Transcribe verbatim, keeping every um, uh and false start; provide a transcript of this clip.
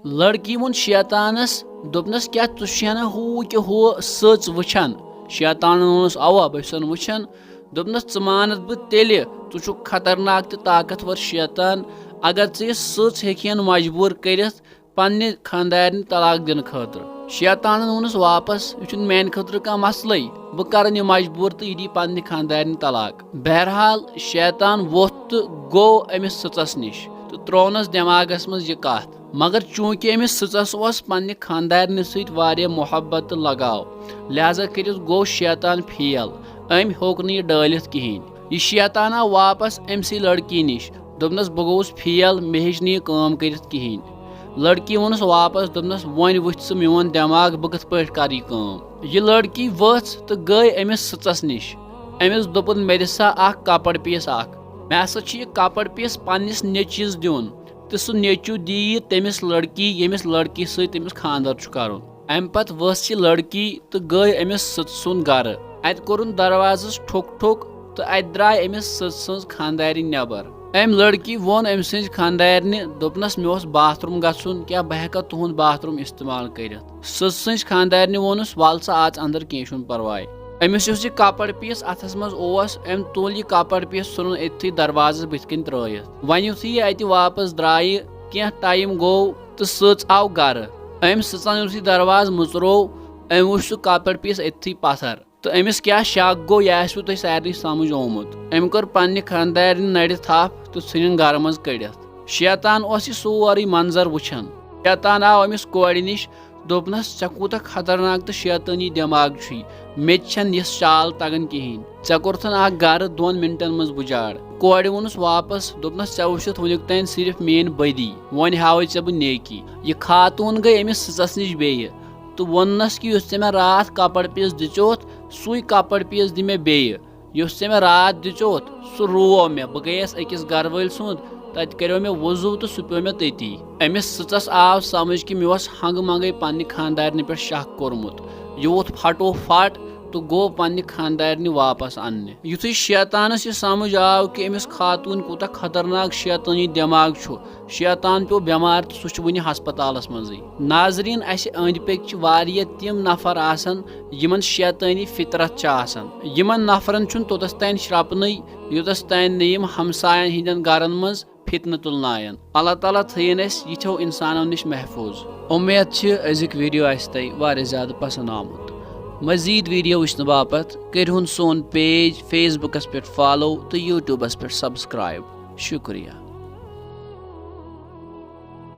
لڑکی ووٚن شیطانس، دوٚپنس، "کیٛاہ ژٕ چھُکھ نہ ہُہ کہِ ہُہ سٕژ وٕچھان؟" شیطانن ووٚنُس، "اوا، بہٕ چھُسن وٕچھان۔" دوٚپنس، "ژٕ مانتھ بہٕ تیٚلہِ، ژٕ چھُکھ خطرناک تہٕ طاقتور شیطان، اگر ژٕ یہِ سٕژ ہیٚکہِ ہن مجبوٗر کٔرِتھ پننہِ خانٛدارنہِ طلاق دِنہٕ خٲطرٕ؟" شیطانن ووٚنُس واپس، "یہِ چھُنہٕ میانہِ خٲطرٕ کانٛہہ مسلے، بہٕ کرن یہِ مجبوٗر تہٕ یہِ دی پننہِ خانٛدارنہِ طلاق۔" بہرحال، شیطان ووٚتھ تہٕ گوٚو أمِس سٕژس نِش تہٕ ترٛوونس دٮ۪ماغس منٛز یہِ کتھ۔ مگر چوٗنٛکہِ أمِس سٕژس اوس پننہِ خانٛدارنہِ سۭتۍ واریاہ محبت تہٕ لگاو، لہذا کٔرِتھ گوٚو شیطان فیل۔ أمۍ ہیوٚک نہٕ یہِ ڈٲلِتھ کِہینۍ۔ یہِ شیطان آو واپس أمۍ سٕے لڑکی نِش۔ دوٚپنس، "بہٕ گوٚوُس فیل، مےٚ ہیٚچ نہٕ یہِ کٲم کٔرِتھ کِہینۍ۔" لڑکی ووٚنُس واپس، دوٚپنس، "وۄنۍ وٕچھ ژٕ میون دٮ۪ماغ، بہٕ کِتھ پٲٹھۍ کرٕ یہِ کٲم۔" یہِ لڑکی ؤژھ تہٕ گٔے أمِس سٕژس نِش۔ أمِس دوٚپُن، "مےٚ دِ سا اکھ کپر پیٖس اکھ۔ مےٚ ہسا چھُ یہِ کپر پیٖس پننِس نیٚچوِس دیُن، تہٕ سُہ نیٚچوٗ دِیہِ یہِ تٔمِس لڑکی، ییٚمِس لڑکی سۭتۍ تٔمِس خانٛدر چھُ کرُن۔" اَمہِ پتہٕ ؤژھ یہِ لڑکی تہٕ گٔے أمِس سٕژ سُنٛد گرٕ۔ اَتہِ کوٚرُن دروازس ٹھُک ٹھُک تہٕ اَتہِ درٛاے أمِس سٕژ سٕنٛز خانٛدارِنۍ نٮ۪بر۔ أمۍ لڑکی ووٚن أمۍ سٕنٛزِ خانٛدارِنہِ، دوٚپنس، "مےٚ اوس باتھ روٗم گژھُن، کیٛاہ بہٕ ہٮ۪کا تُہُنٛد باتھ روٗم استعمال کٔرِتھ؟" سٕژ سٕنٛزِ خانٛدارِنہِ ووٚنُس، "ول سا اژ اندر، کینٛہہ چھُنہٕ پرواے۔" أمِس یُس یہِ کپر پیٖس اتھس منٛز اوس، أمۍ تُل یہِ کپر پیٖس، ژھُنُن أتھی دروازس بٕتھِ کنۍ ترٲیِتھ۔ وۄنۍ یُتھُے یہِ اتہِ واپس درٛایہِ، کینٛہہ ٹایم گوٚو تہٕ سٕژ آو گرٕ۔ أمۍ سٕژن یُتھُے دروازٕ مُژروو، أمۍ وُچھ سُہ کپر پیٖس أتھی پتھر۔ تہٕ أمِس کیٛاہ شک گوٚو، یہِ آسِوٕ تۄہہِ سارنٕے سمجھ آمُت۔ أمۍ کٔر پننہِ خانٛدارِنۍ نرِ تھپھ تہٕ ژھٕنِن گرٕ منٛز کٔڑِتھ۔ شیطان اوس یہِ سورُے منظر وٕچھان۔ شیطان آو أمِس کورِ نِش، دوٚپنس، "ژےٚ کوٗتاہ خطرناک تہٕ شیطٲنی دٮ۪ماغ چھُے، مےٚ تہِ چھَنہٕ یِژھ چال تگان کِہیٖنۍ۔ ژےٚ کوٚرتھن اکھ گرٕ دۄن منٹن منٛز بُجاڑ۔" کورِ ووٚنُس واپس، دوٚپنس، "ژےٚ وٕچھتھ وٕنیُک تام صرف میٲنۍ بدی، وۄنۍ ہاوے ژےٚ بہٕ نیکی۔" یہِ خاتوٗن گٔے أمِس سٕژس نِش بیٚیہِ تہٕ ووٚننس کہِ یُس ژےٚ مےٚ راتھ کپر پیٖس دِژیوتھ، سُے کپر پیٖس دِ مےٚ بیٚیہِ۔ یُس ژےٚ مےٚ راتھ دِژیوتھ، سُہ روو مےٚ۔ بہٕ گٔیس أکِس گرٕ وٲلۍ سُنٛد، تتہِ کریو مےٚ وضو تہٕ سُہ پیوٚو مےٚ تٔتی۔ أمِس سٕژس آو سمجھ کہِ مےٚ اوس ہنگہٕ منگے پننہِ خانٛدارنہِ پٮ۪ٹھ شک کوٚرمُت۔ یہِ ووٚتھ پھٹو پھٹ تہٕ گوٚو پننہِ خانٛدارنہِ واپس اننہِ۔ یُتھُے شیطانس یہِ سمجھ آو کہِ أمِس خاتوٗن کوٗتاہ خطرناک شیطٲنی دٮ۪ماغ چھُ، شیطان پیوٚو بٮ۪مار تہٕ سُہ چھُ وُنہِ ہسپتالس منٛزٕے۔ ناظریٖن، اسہِ أنٛدۍ پٔکۍ چھِ واریاہ تِم نفر آسان، یِمن شیطٲنی فطرت چھِ آسان۔ یِمن نفرن چھُنہٕ توٚتس تام شرپنٕے، یوٚتس تام نہٕ یِم ہمساین ہٕنٛدٮ۪ن گرن منٛز فتنہٕ تُلناون۔ اللہ تعالیٰ تھٲیِن اسہِ یِتھیو انسانو نِش محفوظ۔ امید چھِ أزیُک ویڈیو آسہِ تۄہہِ واریاہ زیادٕ پسند آمُت۔ مزید ویڈیو وٕچھنہٕ باپتھ کٔرِہُن سون پیج فیس بُکس پٮ۪ٹھ فالو تہٕ یوٗٹیوٗبس پٮ۪ٹھ سبسکرائب۔ شُکریہ۔